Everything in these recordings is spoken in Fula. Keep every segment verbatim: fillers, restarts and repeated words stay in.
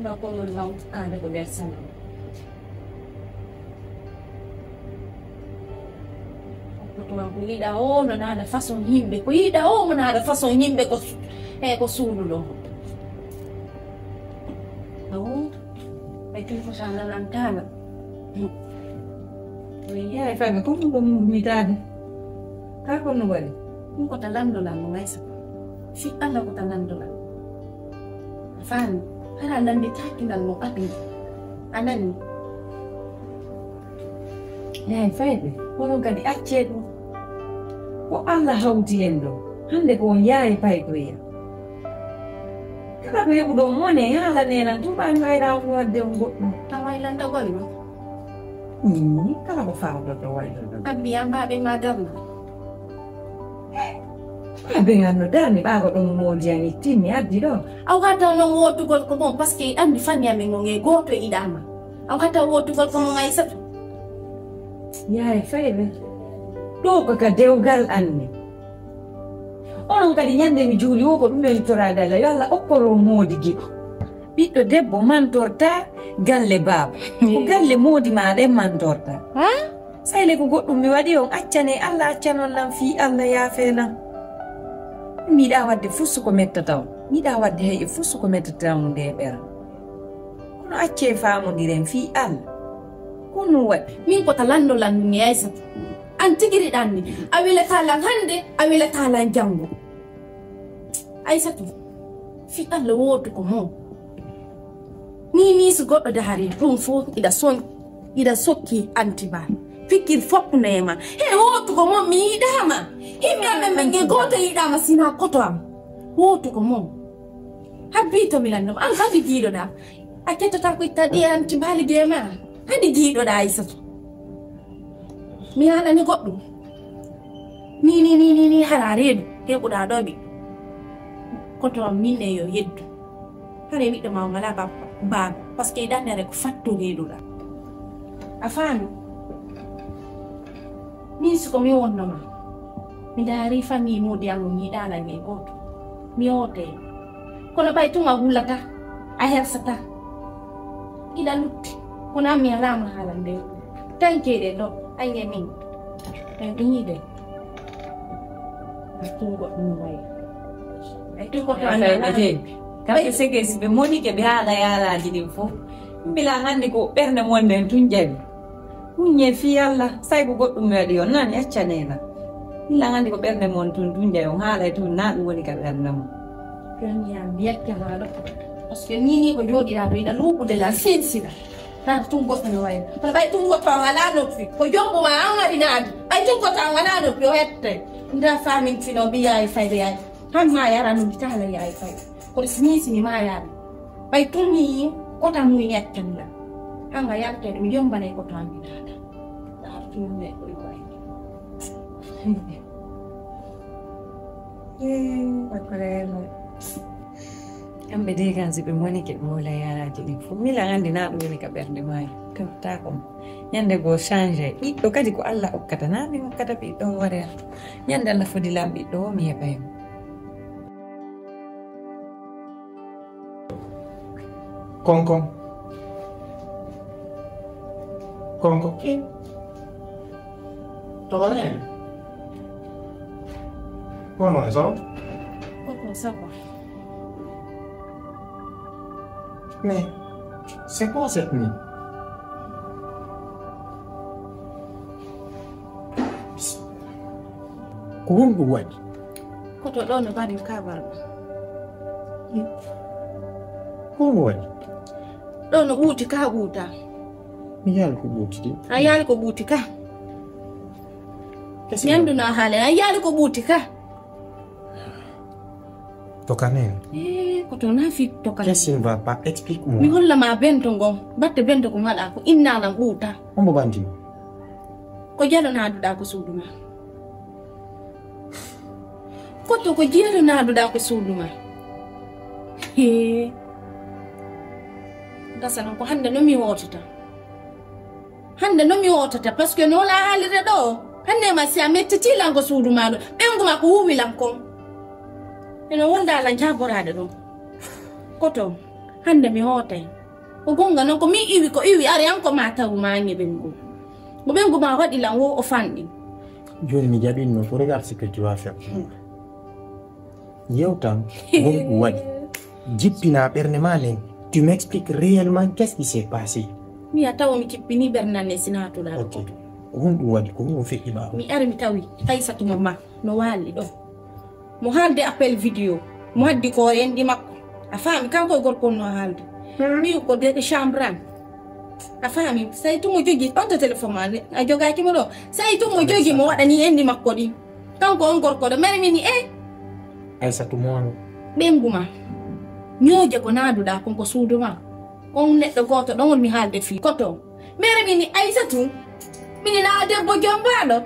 Ko non law, aada ko nder salon. Ko to ko yiɗa o no naada façon yimɓe. Ko yiɗa o no naada façon yimɓe ko su-, e ko suudu ɗo. Awo, ɓe tun ko sa nanan kala. Yaay fami ko ɗum ɗo mummitade. Ka ko no waɗi? Ɗum ko ta lanndo lanndo Aysata. Fi Allah ko ta lanndo lanndo. A faami? Hara lanndi takinal mo ɓaɗi. A nani? Yaay fayɓe, kono kadi accee ɗum. Ko Allah hawti en ɗo. Hannde ko on yaay paykoya. Kala ko heɓuɗo mone, haala nenan tun ɓaami wayra on wadde on goɗɗum. Tawa ilantagol ma. Ni, kala ko fawɗo ɗo wayruɗo. Abbi an baɓe ma darna. Baɓe an no darni ɓaago ɗon mo moodi an ittinni addi ɗo. Aw hata non wootugol ko mon, parce que anndi fanni amin on e gooto iɗama. Aw hata wootugol ko mon Aysatu. Yaay fayɓe. Ɗo ko ka dewgal anni. Onon kadi ñande mi juuli o ko ɗum en toraade Allah, yo Allah okkoro moodi giɗo. Ɓiɗɗo debbo mantorta galle baaba. Ko galle moodi maaɗa en mantorta. Ha? Sayle ko goɗɗum mi waɗi on accane Allah accanon lan fii Allah yaafe lan. Mi yiɗa wadde fuu suko mettata on. Mi yiɗa wadde hay e fuu suko mettata on nde ɓeran. Kono accee faamondiren fii Allah. Ko no waɗi? Min ko ta lanndo lanndo ni Aysatu. An tigiri ɗan ni. A welata lan hannde, a welata lan janngo. Aysatu, fi Allah wootu ko mo. Ni, ni si goɗɗo dahari ɗum fof iɗa son, iɗa sokki antiba. Pikkir fof no e ma. He wootu ko mo mi yiɗama. Himɓe amen ɓe nge gooto yiɗama sina koto am. Wootu ko mo. Habbi to mi lanndum. An kadi jiiɗoɗa. A kettata ko itta ɗi antibaali be ma. Hadi jiiɗoɗa Aysatu. Mi haalani goɗɗum. Ni, ni, ni, ni, ni, hara reedu. Heɓuɗa ɗo ɓiɗɗo. Koto am min ne yo yeddu. Hare ɓiɗɗo ma o ngala ba-, baaba. Parce que ɗannere ko fatto reeduɗa. A faami? Min siko mi wonno ma. Mi daari famille moodi am o yiɗaala nge gooto. Mi oote. Kono ɓay tuma hulata. A hersata. Ila lutti. Kono an mi alaama haala nde. Tankeede ɗo. Ange min. En ɗum yiɗe. Tungo ɗum wayi. Ay, tungo to an. Kamɓe sege si ɓe monike ɓe haala yaalaaji ɗin fof. Mbila hannde ko ɓernde mon nden tun jaɓi. Huññe fii Allah, say ko goɗɗum mi waɗi on, nani accanee lan. Illa nganndi ko ɓernde mon tun, tun jawi on, haalay tun, na ɗum woni ka ɓernde mon. Jooni yaa mi yetta maa ɗo. Parce que nii nii ko jooɗiraa ɗo, ina luuɓude lan, sensira. Tan tun goɗɗo no wayno. Kono ɓay tun goɗɗo an alaa noppi, ko jombo maa an waɗi naaɓi. Ɓay tun goɗɗo an alaa noppi, o hette. Nda faamin fino mbiyaa e fayde yaay. Han maa yara no mi taala yaay fay. Kono si nii si mi maayaani. Ɓay tun mi kota mum yettanla. Hanga yaltede mi yombanay ko to an mi naata. Ɗaar tun neɗɗo e ko ay. Eh, akoreema. Kamɓe de kan si ɓe monike ɓe wala yaraaji ɗin fof. Mila anndi na ɗum woni ka ɓernde maayo. Tewta ko. Ñande goo change. Ɓiɗɗo kadi ko Allah okkata. Na min okkata ɓiɗɗo hoore am. Ñande Allah fodi lam ɓiɗɗo o mi heɓay mo. Konkon. Konkon. Togonen. Kono e soro. Kono sabo. Mais c'est quoi cette nuit? Ko honɗum waɗi? Koto ɗo no mbaɗi kabal. Ko honɗum waɗi? Ɗo no ɓuuti ka ɓuuta. Mi yaali ko ɓuuti de. A yaali ko ɓuuti ka. Kesi. Ñandu na haale, a yaali ko ɓuuti ka. Tokanen. Eh, koto na fi tokanen. Qu'est-ce qui ne va pas? Explique-moi. Mi holla ma bento ngon. Batte bento ko mi waɗa ko inna lan ɓuuta. Hombo banti? Ko jalo na duɗa ko suudu ma. Koto ko jalo na duɗa ko suudu ma. He. Gasa non ko hande no mi wotata. Hande no mi wotata, parce que no la haalirde ɗo. Hande ma si a mettiti lan ko suudu ma ɗo. Ɓengu ma ko wuwi lan kon. Eno wonda lan jagoraade ɗum. Koto. Hannde mi hootay. Ko goonga noon, ko min iwi, ko iwi, ari an ko ma tawu ma ɓeyngu. Ko ɓeyngu ma waɗi lan wo o fanɗi. Jooni mi jaɓinno, ko regarde ce que tu vas faire. Yewtan, ko honɗum waɗi? Jippina ɓernde ma nden. Tu m'expliques réellement qu'est-ce qui s'est passé? Mi a tawa mi jippini ɓernde an ne si naatuɗaa. Ok. Ko honɗum waɗi? Ko honɗum feƴƴi ma? Mi ari mi tawi Aysatu mo ma no waali ɗo. Mo haalde appel vidéo. Mo haddi ko enɗi makko. A faami, kanko e gorko on no haalde. Hmm. Mi ko de chambre an. A faami, say tun mo jogi, on to téléphone ma ne, a jogaaki mo ɗo. Say tun mo jogi mo waɗani enɗi makko ɗin. Kanko on gorko ɗo, mere mini, eh? Aysatu mo on. Ɓeyngu ma. Ñooje ko naaduɗaa kon ko suudu ma. On neɗɗo gooto ɗon woni mi haalde fii. Koto. Mere mini Aysatu. Mini na debbo jombaaɗo.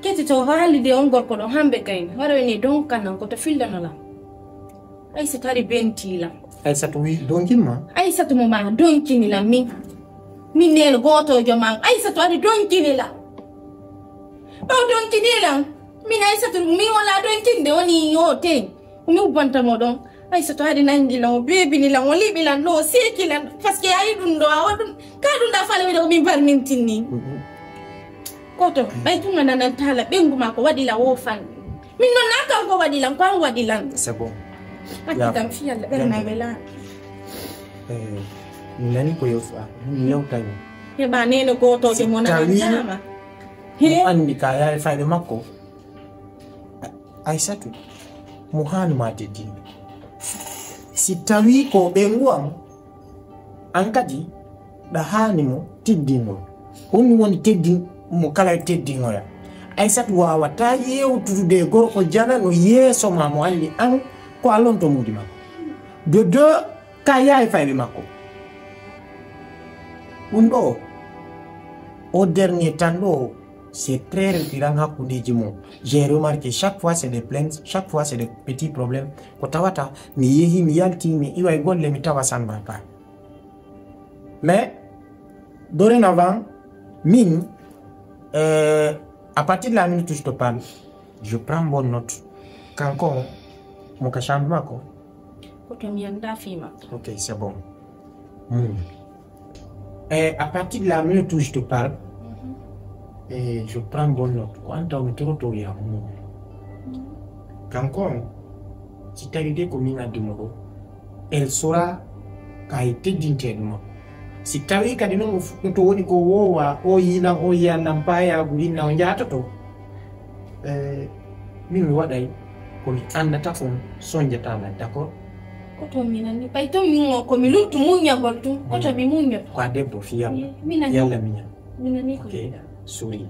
Keti to haalide on gorko ɗon hambe gayni. Wara woni donkanan ko to fillano lan. Aysatu ari benti lan. Aysatu wi donkin ma? Aysatu mo ma donkini lan min. Min neen gootojo man. Aysatu ari donkini lan. Ɗo donkini lan. Min Aysatu, min wala donkinde woni yo ten. Ko mi ubbanta mo ɗon. Aysatu ari nangi lan, o beebini lan, o liɓi lan, ɗo o seeki lan. Parce que ayi ɗum ɗo, a waɗum. Ka ɗum ɗa fala wiɗo ko min barmintinni. Mhm. Koto, ɓay tuma nanan tala ɓeyngu ma ko waɗi lan wo fan. Min non na kanko waɗi lan, ko an waɗi lan. C'est bon. Atti kam fiyalla ɓernaaɓe laa. Eh, mi nani ko yewtuɗa, mi yewtani. Heɓa nene gootojo mo nanantama. He? Mo anndi ka yaay fayɓe makko. A-, Aysatu, mo haani ma teddinde. Si tawi ko ɓeyngu am, an kadi, ɗa haani mo teddingol. Ko ɗum woni teddin mo kala e teddingoya. Aysatu waawataa yewtude e gorko janano yeeso ma mo anndi an ko a lonto muudi ma. De deux, ka yaay fayɓe makko. Ɗum ɗo, au dernier temps ɗo, c'est très récurrent hakkundeji mon. J'ai remarqué chaque fois c'est des plaintes, chaque fois c'est des petits problèmes. Ko tawata mi yehi, mi yalti, mi iwa e golle, mi tawa ça ne va pas. Mais dorénavant, min, euh, à partir de la minute où je te parle, je prends bonne note. Kanko, mo ka chambre makko. Koto mi annda fii makko. Ok, c'est bon. Hmm. Et à partir de la minute où je te parle, mhm, et je prends bonne note. Ko an taw mi toroto ya mo. Mhm. Kanko on, si tawi de ko min addi mo ɗo, elle saura ka e teddinteeɗo makko. Si tawi kadi noon o fuɗɗoto woni ko woowa, o yiilan, o yiyan nan paayaagu inna o njaatoto. Eh, min mi waɗay ko mi annata on sonjata lan, d'accord? Koto mi nani, ɓay to min o ko mi luttu muññagol tun, koto mi muññoto. Ko a debbo fiyam. Eh, mi nani. Yalla miñan. Mi nani ko. Ok, sori.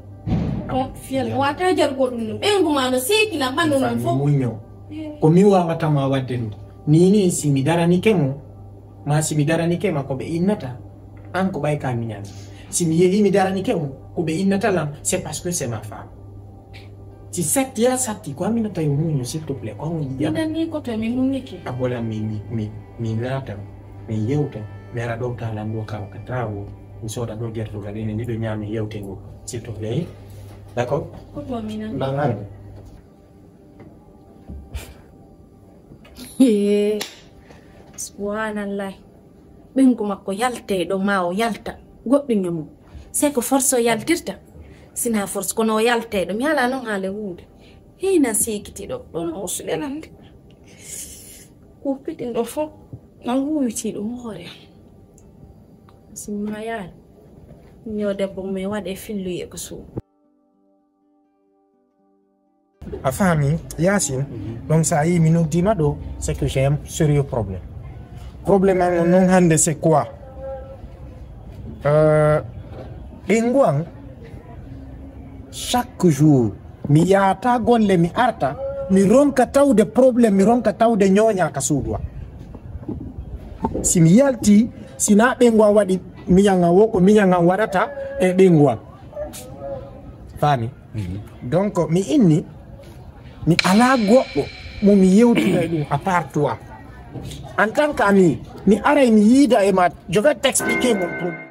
Ko fiyam. Wata jar ko ɗum. Ɓeyngu ma no seeki lan ɓandu non fof. Muñño. Eh. Ko mi wawata ma wadde ɗum. Ni ni si mi daranike mo, ma si mi daranike ma ko ɓe innata, an ko ɓay ka miñan. Si mi yehi mi daranike mo, ko ɓe innata lan, c'est parce que c'est ma femme. Si satti ya satti, ko Aminata yo muñño, s'il te plaît, ko an woni yiyam. Minan ni ko to mi muññike. A bola mi, mi, mi, mi naata, mi yewta, mi ara ɗo ka lan ɗo ka, ka trawo, mi soda ɗo gertogal ene ni ɓe ñaami yewte ngo, s'il te plaît. D'accord? Ko to minan. Ɗan an. Hee, subhanallah. Ɓeyngu makko yaltee ɗo ma o yalta. Goɗɗum e mum. C'est que force o yaltirta. Sina force kono o yaltee ɗo. Mi ala noon haale wuude. Hina sikiti ɗo. Ɗon o suɗelande. Ko piɗin ɗo fof. Na wuuwiti ɗum hoore. Simma yaani. Ñoo debbo mum e waɗe filluye ko suuɗi. A faami, Yaasin? Mhm. Donc, so a yii mi noddiima ɗo, c'est que j'ai un sérieux problème. Problème am on noon hannde, c'est quoi? Euh, ɓeyngu am, chaque jour, mi yahata golle, mi arta, mi ronka tawde problème, mi ronka tawde ñooña ka suudu am. Si mi yalti, si na ɓeyngu am waɗi miñan am wo, ko miñan am waɗata e ɓeyngu am. Faami? Mhm. Donc, mi inni, mi alaa goɗɗo mo mi yewtira e ɗum à part toi. En tant qu'ami, mi aray mi yiida e ma, je vais t'expliquer mon problème.